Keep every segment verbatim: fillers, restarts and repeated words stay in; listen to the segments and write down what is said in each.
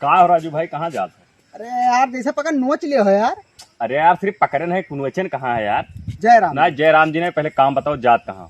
का हो राजू भाई, कहाँ जात हो? अरे यार, जैसे पकड़ नोच लियो हो यार। अरे यार, सिर्फ पकड़े नहीं, कुनोचन कहाँ है यार? जय राम। ना, जय राम जी नहीं, पहले काम बताओ, जात कहाँ?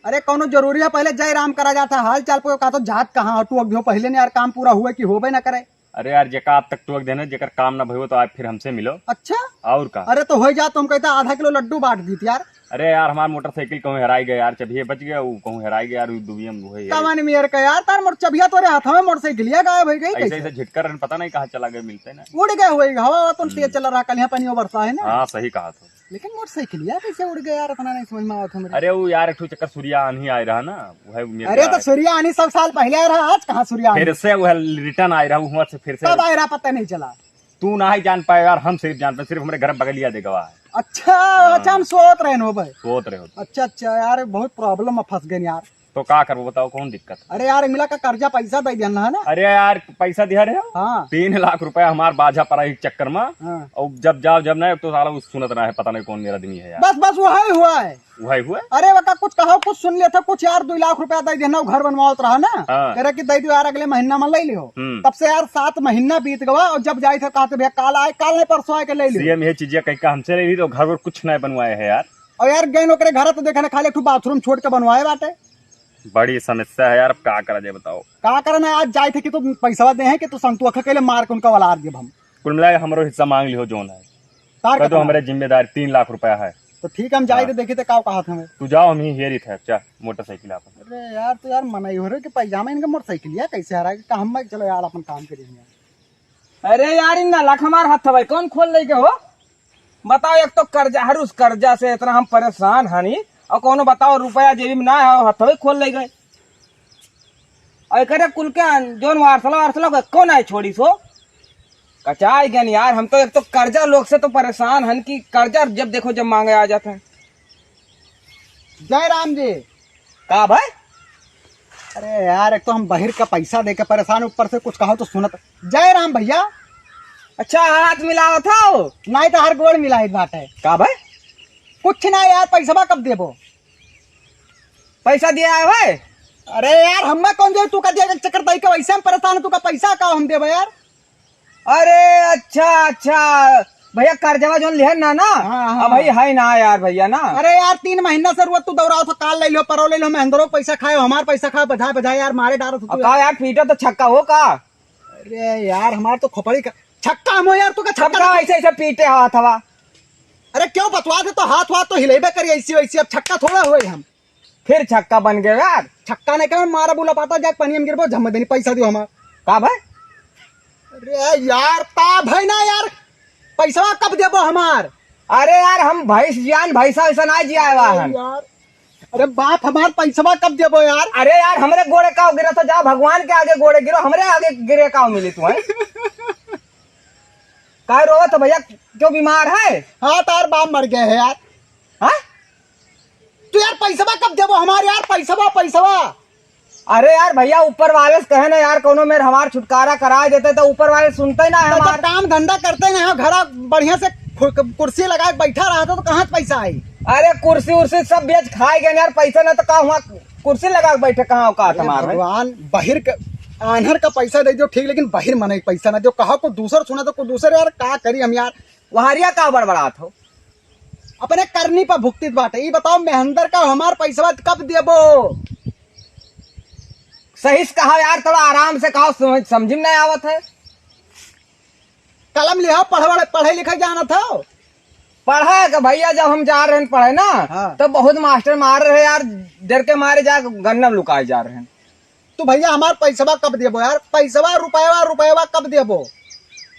अरे कौनो जरूरी है, पहले जय राम करा जाता, हाल चाल पूछो, कहा तो जात कहाँ हो, टोक दियो पहले ने यार, काम पूरा हुए कि होबे ना करे। अरे यार, जेका अब तक टोक देने, जेकर काम ना भयो तो आज फिर हमसे मिलो। अच्छा? और का? अरे तो हो जात, तुम कहता आधा किलो लड्डू बांट दीत यार। अरे यार, हमार मोटरसाइकिल कहूँ हेराई गए यार, चबिये बच गया, वो कहूँ हेराई गया यार, वो दुबिया में वही है। कवन मेर का यार, तार मोर चबिया तोरे हाथ में, मोटरसाइकिलिया गायब हो गई ऐसे कैसे? ऐसे झिटकर रहन, पता नहीं कहाँ चला गए, मिलते ना। उड़ गए हुए, हवा हवा तो तेज हम्म। चला रहा, कल यहाँ पनियो बरसा है ना। हाँ, सही कहा तो। लेकिन मोटरसाइकिलिया कैसे उड़ गए यार, इतना नहीं समझ में आवत हमरे। अरे वो यार, एक ठो चक्कर सूर्या आन्ही आए रहा ना, वह मेरे अरे तो आए। सूर्या आन्ही सब साल पहले आए रहा, आज कहाँ सूर्या आन्ही? फिर से वह रिटर्न आए रहा, वहाँ से फिर से। कब आए रहा पता नहीं चला। तू ना ही जान पाए यार, हम सिर्फ जान पाए, सिर्फ हमरे घर बगलिया दे गवा है। अच्छा, हाँ। अच्छा, हम सोत रहे हो भाई। सोत रहे हो। अच्छा, अच्छा यार, बहुत प्रॉब्लम में फंस गए यार। तो का करबो बताओ, कौन दिक्कत? अरे यार, मिला का कर्जा पैसा दे दिया ना, है ना? अरे यार, पैसा दिया रहे हो? हाँ। तीन लाख रुपया हमार बाझा पड़ा एक चक्कर में। हाँ। और जब जाओ जब नहीं, तो साला वो सुनत ना है, पता नहीं कौन मेरा आदमी है यार। बस, बस वही हुआ है। वही हुआ है? अरे वका कुछ कहो, कुछ सुन लिया था, कुछ यार दो लाख रुपया दे देना, वो घर बनवावत रहा ना। हाँ। कह रहा कि दे दो यार, अगले महीना में ले लियो। हम्म। तब से यार सात महीना बीत गवा और जब जाए थे कहते भैया काल आए, काल नहीं परसों आए के ले लियो। सीएम ये चीजें कह के हमसे ले ली तो घर वर कुछ नहीं बनवाए है यार। और यार गए ओकरे घर तो देखा ना, खाली एक ठो बाथरूम छोड़ के बनवाए बाटे। बड़ी समस्या है यार, अब का करा जाए बताओ। का करना है, आज जाए थे कि तू पैसा दे हैं कि तू संतोख के लिए मार के उनका वाला देब हम। कुल मिला के हमरो हिस्सा मांग लिहो जोन है। तार कह दो कितना? हमरे जिम्मेदारी तीन लाख रुपया है। तो ठीक है, हम जाए हाँ। थे देखी थे का कहा था हमें। तू जाओ, हम ही हेरी थे, अच्छा मोटरसाइकिल आप। अरे यार, तो यार मना ही हो रहे कि पैजामा इनका मोटरसाइकिल यार कैसे आ रहा है कि हम चलो यार अपन काम करेंगे। अरे यार, इन नलक हमार हाथ भाई कौन खोल लेके हो? बताओ, एक तो कर्जा, हर उस कर्जा से इतना हम परेशान हनी, और कोनो बताओ रुपया जेबी में ना है, हथवे खोल ले गए। और एकरे कुल के अन-, जोन वारसला वारसला को कौन आए छोड़ी सो? कचाई गन यार, हम तो एक तो कर्जा लोग से तो परेशान हन कि कर्जा जब देखो जब मांगे आ जाते हैं। जय राम जी। का भाई? अरे यार, एक तो हम बहिर का पैसा दे के परेशान, ऊपर से कुछ कहो तो सुनत। जय राम भैया। अच्छा, हाथ मिलावत हो? नहीं तो हर गोड़ मिलाइत बाटे। का भाई? कुछ ना यार, पैसवा कब देबो? पैसा दिया है भाई? अरे यार, हमें कौन दे, तू का दिया चक्कर दई के वैसे हम परेशान है, तू का पैसा का हम देबो यार? अरे अच्छा, अच्छा, भैया कर्जवा जोन लिहन ना, ना? हाँ, हाँ। अब भाई है ना यार, भैया ना। अरे यार, तीन महीना से रुआ तू दौड़ाओ तो काल ले लो, परौ ले लो, महेंद्रो पैसा खाए, हमार पैसा खाए, बजाए बजाए यार, मारे डारो तू अब यार। का यार, पीटा तो छक्का हो का? अरे यार, हमार तो खोपड़ी का छक्का हम हो यार, तू का छक्का छक्का ऐसे ऐसे पीटे हाथ हवा। अरे क्यों बतवा दे तो हाथ वाथ तो हिलेबे करी ऐसी वैसी, अब छक्का थोड़ा हुए हम। फिर छक्का बन गए यार। छक्का नहीं कहे, मारा बुला पाता, जाके पानी में गिरबो, झम्मे देनी, पैसा दियो हमार। का भाई? अरे यार, ता भाई ना यार, पैसा कब देबो हमार? अरे यार, हम भैंस जियान, भैंसा वैसा ना जियाए वाहन। यार, अरे बाप हमार, पैसा कब देबो यार? अरे यार, हमरे गोड़े का गिरा तो जाओ, भगवान के आगे गोड़े गिरो, हमरे आगे गिरे का मिली तू है? का रोवत हो भैया, क्यों बीमार है? हाँ, तार बाप मर गए है यार। हाँ? तू यार पैसवा कब देबो हमार यार, पैसवा, पैसवा? अरे यार भैया, ऊपर वाले से कहे ना यार, कोनो मेर हमार छुटकारा करा देते तो ऊपर वाले सुनते ना है तो हमार। काम धंधा करते ना है, घरा बढ़िया से खु-, कुर्सी लगा के बैठा रहता तो कहाँ से पैसा आई? अरे कुर्सी उर्सी सब बेच खाए गए यार, पैसा ना तो का हुआ, कुर्सी लगा के बैठे कहाँ औकात अरे हमार है? भगवान, बहिर के आन्हर का पैसा दे दो ठीक, लेकिन बहिर मने पैसा ना दो, कहा को दूसर सुना तो को दूसर यार, का करी हम यार? वहारिया का बड़बड़ात हो? अपने करनी पर भुगतित बाटे। ई बताओ, मेहंदर का हमार पैसवा कब देबो? सही से कहा यार, थोड़ा आराम से कहा, समझ, समझी में नहीं आवत है। कलम लिहा, पढ़े, पढ़े लिखे जानत हो? पढ़े के भैया, जब हम जा रहे हैं पढ़े ना, हाँ। तो बहुत मास्टर मार रहे यार, डर के मारे जा गन्ना में लुकाए जा रहे हैं। तू भैया हमार पैसवा कब देबो यार? पैसवा, रुपयवा, रुपयवा कब देबो?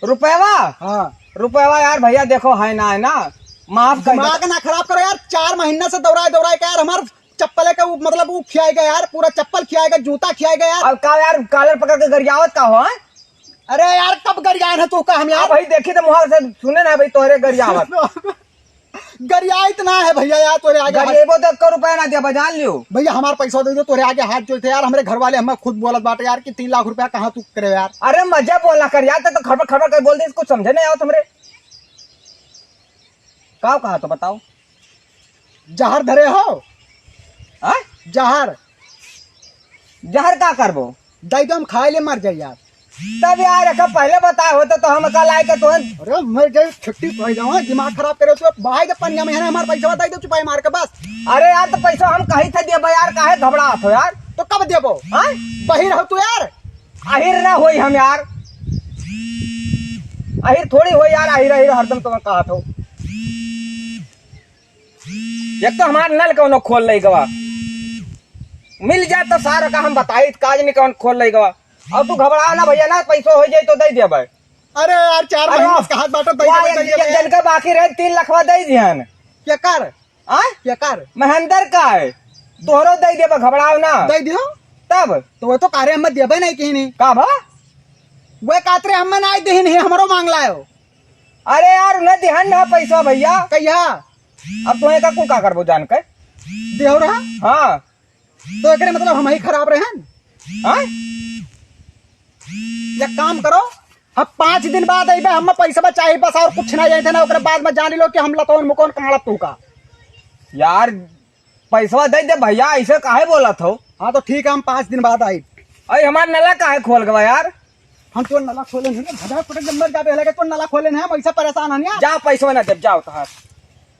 रुपयवा? हाँ। रुपयवा यार भैया देखो है ना, है ना, माफ कर दे। दिमाग ना खराब करो यार, चार महीना से दौड़ाए दौड़ाए के यार हमार चप्पले का उ-, मतलब उ खियाएगा यार, पूरा चप्पल खियाएगा, जूता खियाएगा यार। अब का यार, कॉलर पकड़ के गरियावत का हो, हैं? अरे यार, कब गरियान है तू का हम यार? अब भाई देखी तो मुहार से सुने ना भाई, तोहरे गरियावत। गरियाइत ना है भैया यार, तोरे आगे हाथ गरिएबो तो एको रुपया ना दिया, जान लियो। भैया, हमार पैसा दे दो, तोरे आगे हाथ जोड़ते यार, हमरे घर वाले हमें खुद बोलत बाटे यार कि तीन लाख रुपया कहाँ तू करे यार। अरे मजा बोला कर यार, तो खबर खबर कर बोल दे, कुछ समझे नहीं आवत हमरे। का कहा तो बताओ। जहर धरे हो? हाँ? जहर। जहर का करबो? दे दो, हम खाए ले मर जाए यार। तब यार, एका पहिले बताए होते तो हम का लाए के तोहन। अरे, मर जाए, छुट्टी पाई जाओ, दिमाग खराब करे तो भाई के पनिया में है ना, हमार पैसा बताई दो, चुपाई मार के बस। अरे यार, तो पैसा हम कहीं थे देबे यार, काहे घबरात हो यार? तो कब देबो? हाँ? बहिर हो तू यार। आहिर ना होई हम यार, आहिर थोड़ी होई यार, आहिर, आहिर हरदम तुम्हें कहा थो। एक तो हमार नल कौनो खोल लई गवा, मिल जाए तो सारा का हम बताई, काज नहीं कौन खोल लई गवा। और तू घबरा ना भैया ना, पैसो हो जाए तो दे देबे। अरे यार, चार अरे महीने से हाथ बाटो, दे वाह, देबे, एक, दे एक देबे। जन का बाकी रहे, तीन लखवा दे दिहन। केकर? आय? केकर? महेंद्र का है, तोहरो दे देबे, घबराओ ना। दे दियो। तब? तो वो तो कार्य हम देबे नहीं कहीं नहीं। का भा? वो कातरे हम ना दे नहीं, हमरो मांग लायो। अरे यार, उन्हें दिहन ना पैसा भैया। कहिया? अब तुम्हें का कुल का करबो जान के? देहो रहा? हाँ। तो एकरे मतलब हम ही खराब रहन? हाँ? एक काम करो, हम पाँच दिन बाद अइबे, हम पैसा चाही बस, और कुछ ना जाए ना, ओकरे बाद में जान लो कि हम लतौन मुकौन काढ़ब तू का। यार, पैसवा दे दे भैया, ऐसे काहे बोलत हो? हाँ, तो ठीक है, हम पाँच दिन बाद आई। अरे, हमार नला काहे खोल गवा यार? हम तो नला खोले नहीं, भजा फटक जब मर जाबे लगे तो नला खोले नहीं, हम ऐसा परेशान हन यार। जा, पैसवा ना देब, जाओ तहार।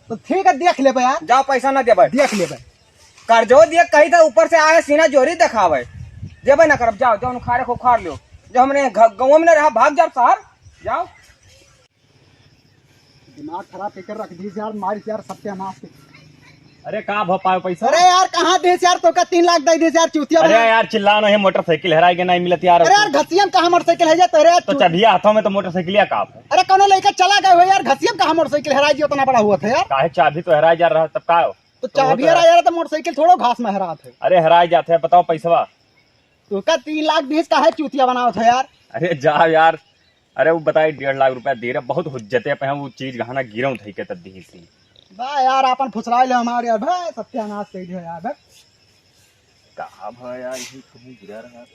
तो ठीक है, देख लेबे यार। जाओ, पैसा ना देबे। देख लेबे। कर्जो दिए कही तो ऊपर से आए सीना जोरी देखावे। देबे ना करब, जाओ, जौन उखाड़े को उखाड़ लो। जो हमने घ-, गाँव में ना रहा, भाग जाओ शहर, जाओ। दिमाग खराब करके रख दीस यार, मारिस यार सत्यानाश के। अरे का भ पायो पैसा? अरे यार, कहाँ दीस यार, तोका तीन लाख दे दीस यार, चूतिया अरे बना। यार, चिल्ला नहीं, मोटरसाइकिल हेराई के नहीं मिलत यार। अरे यार, घसियम कहाँ मोटरसाइकिल है जा तेरे यार, तो चू- चबिया हाथों में तो मोटरसाइकिल का है? अरे कौनो लइका चला गए हो यार, घसियम कहाँ मोटरसाइकिल हेराई जी, उतना बड़ा हुआ था यार। काहे, चाबी तो हेराई जा रहा, तब का हो? तो तो वो चाबी तो हेराई है। जा रहा तो मोटरसाइकिल थोड़ो घास में हेरात है। अरे हेराई जाते हैं, बताओ पैसवा। तोका तीन लाख दीस काहे चूतिया बनावत है यार? अरे जाओ यार, अरे वो बताई डेढ़ लाख रुपया दे रहे, बहुत हुज्जते पे हैं, वो चीज गहना गिरौं धई के तब दीस ही। बा यार, आपन फुसलाई ले हमारे यार, भाई सत्यानाश कर दिया यार, भाई। कहाँ भाई यार, यही कहीं गिरा रहा।